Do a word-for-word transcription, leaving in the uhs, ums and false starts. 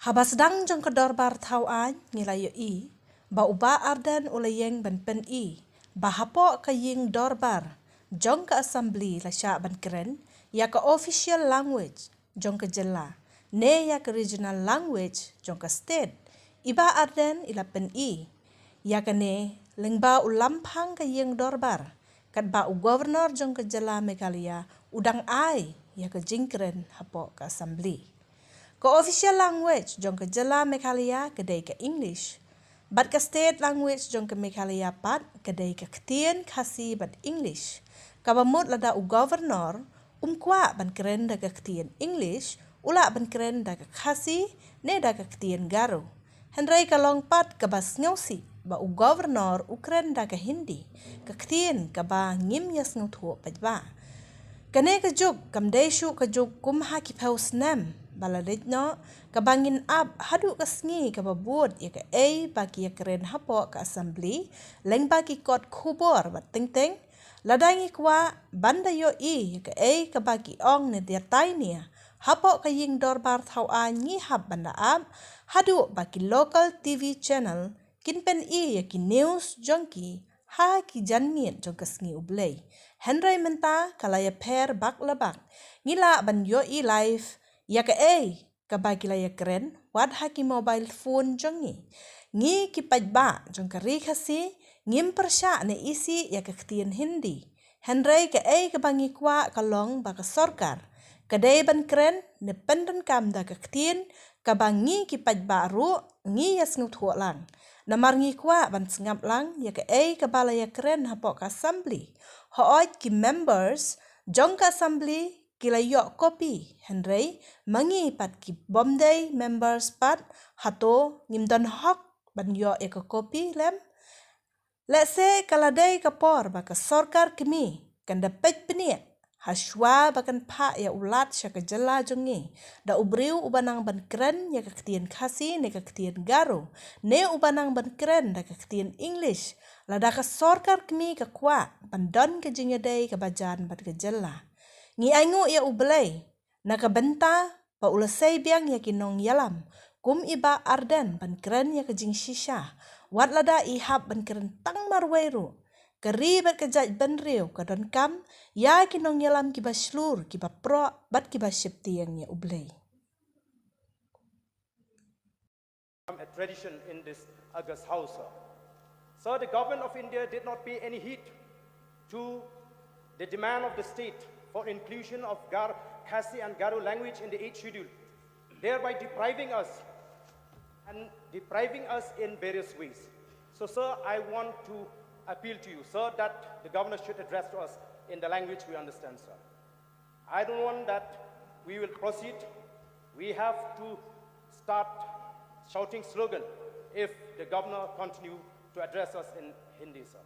Haba sdang jong ka dorbar thaw aiñ ngi la ïohi ba u Bah Ardent u la ïeng ban pyni ba hapoh ka ïing dorbar jong ka Assembly la shah ban kren ïa ka official language jong ka jylla ne ïa ka regional language jong ka state. I Bah Ardent i la pyni ïa kane lyngba u lamphang ka ïing dorbar katba u Governor jong ka jylla Meghalaya u dang ai ïa ka jingkren hapoh ka Assembly. Ka official language jong ka jylla Meghalaya ka dei ka English bad ka state language jong ka Meghalaya pat ka dei ka ktien Khasi bad English. Kaba mut lada u Governor um kwah ban kren da ka ktien English, u lah ban kren da ka Khasi ne da ka ktien Garo. Hynrei ka long pat kaba sngewsih ba u Governor u kren da ka Hindi, ka ktien kaba ngim ïa sngewthuh paidbah. Kane ka juk kam dei shuh ka juk kum ha ki phew snem ba la leit noh, kaba ngin ap haduh ka sngi kaba bud ïa kaei ba ki ïa kren hapoh ka Assembly lyngba ki kot khubor bad teng teng. Lada ngi kwah ban da ïohi ïa kaei kaba ki ong ne da tai nia hapoh ka ïing dorbar thaw aiñ ngi hap ban da ap haduh ba ki local T V channel kin pyni ïa ki news jong ki ha ki janmiet jong ka sngi U Blei. Hynrei mynta ka la ïapher bak la bak, ngi lah ban ïohi live ïa kaei kaba ki la ïa kren wat ha ki mobile phone jong ngi. Ngi ki paidbah jong ka Ri Khasi ngim pyrshah ne isih ïa ka ktien Hindi. Hynrei kaei kaba ngi kwah ka long ba ka sorkar ka dei ban kren ne pyndonkam da ka ktien kaba ngi ki paidbah ruh ngi ïa sngewthuh lang. Namar ngi kwah ban sngap lang ïa kaei kaba la ïa kren hapoh ka Assembly. Hooid ki members jong ka Assembly ki la ïoh copy, hynrei ma ngi pat ki bym dei members pat, hato ngim don hok ban ïoh ïa ka copy lem? Lehse ka la dei ka por ba ka sorkar kmie kan da peit bniah ha shuwa ba kan phah ïa u lad sha ka jylla jong ngi da u briew uba nang ban kren ïa ka ktien Khasi ne ka ktien Garo ne uba nang ban kren da ka ktien English, lada ka sorkar kmie ka kwah ban don ka jingïadei kaba jan bad ka jylla. Ngi ainguh ïa U Blei na ka bynta ba u la sei biang ïa ki nongïalam kum i Bah Ardent ban kren ïa ka jingshisha, wat lada i hap ban kren tang marwei ruh. Ka ri bad ka jaitbynriew ka donkam ïa ki nongïalam kiba shlur, kiba proh bad kiba sheptieng ïa U Blei. A tradition in this august house, sir. Sir, the government of India did not pay any heed to the demand of the state for inclusion of Gar-, Khasi and Garo language in the eighth schedule, thereby depriving us and depriving us in various ways. So, sir, I want to appeal to you, sir, that the governor should address to us in the language we understand, sir. I don't want that we will proceed. We have to start shouting slogan if the governor continue to address us in Hindi, sir.